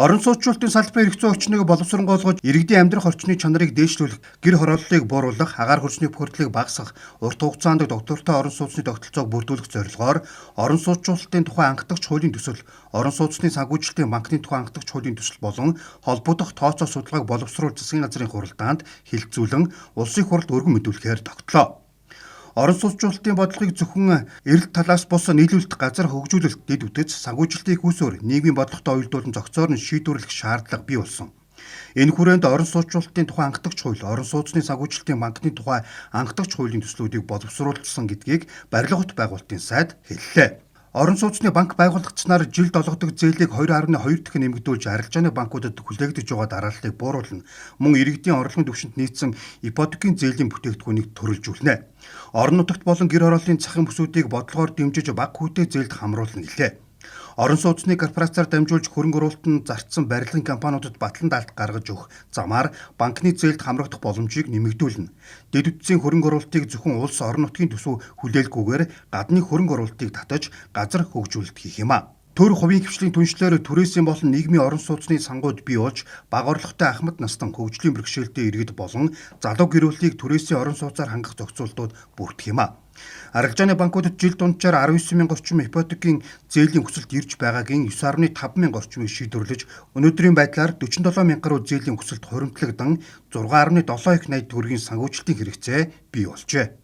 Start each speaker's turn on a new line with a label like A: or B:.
A: Орон сууцчлалтын салбарын эрх зүйн орчныг боловсронгуйлгож, иргэдийн амьдрах орчны чанарыг дээшлүүлэх, гэр хорооллыг бууруулах, агаар хөрсний бохирдлыг багасгах, урт хугацаанд доктортой орон сууцны тогтолцоог бүрдүүлэх зорилгоор орон сууцчлалтын тухай анхдагч хуулийн төсөл, орон сууцны санхүүжилтийн банкны тухай анхдагч хуулийн төсөл болон холбогдох тооцоо судалгааг боловсруулах засгийн газрын хуралдаанд хэлэлцүүлэн улсын хурлд өргөн мэдүүлэхээр тогтлоо. Орон сууцчлалтын бодлогыг зөвхөн эрэлт талаас бус нийлүүлэлт газар хөгжүүлэлт дэд бүтэц санхүүжилтийн их усүр нийгмийн бодлоготой уялдуулан зохицоор нь шийдвэрлэх шаардлага бий болсон. Энэ хүрээнд орон сууцчлалтын тухай анхдагч хууль, орон сууцны санхүүжилтийн банкны тухай анхдагч хуулийн төслүүдийг боловсруулсан гэдгийг барилга байгуулалтын сайд хэллээ. Орон сууцны банк байгуулагдсанаар жилд олгодог зээлийг 2.2 дахин нэмэгдүүлж арилжааны банкудад хүлээгдэж байгаа дарааллыг бууруулна. Мөн иргэдийн орлогын түвшинд нийцсэн ипотекийн зээлийн бүтээгдэхүүнийг төрөлжүүлнэ. Орон нутагт болон гэр хорооллын захын бүсүүдийг бодлогоор дэмжиж бага хүүтэй зээлд хамруулна гэлээ. Орон сууцны корпорациар дамжуулж хөрөнгө оруулалтанд зарцсан барилгын компаниудад батлан даалт гаргаж өгөх замаар банкны зээлд хамрагдах боломжийг нэмэгдүүлнэ. Дэд бүтцийн хөрөнгө оруулалтыг зөвхөн улс орон нутгийн төсөв хүлээлгүйгээр гадны хөрөнгө оруулалтыг татаж газар хөгжүүлэлт хийх юм а. Төр хувийн хвшлийн түншлэлээр түрээсийн болон нийгмийн орон сууцны сангууд бий болж бага орлоготой ахмад настан хөгжлийн бэрхшээлтэй иргэд болон залуу гэр бүлийг түрээсийн орон сууцаар хангах зохицуултууд бүрдэх юм а. Арилжааны банкудад жил дунджаар 19 мянга орчим ипотекийн зээлийн хүсэлт ирж байгаагийн 9.5 мянга орчмыг шийдвэрлэж өнөөдрийн байдлаар 47 мянга гаруй зээлийн хүсэлт хуримтлагдан 6.7 их 80 төгрөгийн санхүүжилтийн хэрэгцээ бий болжээ.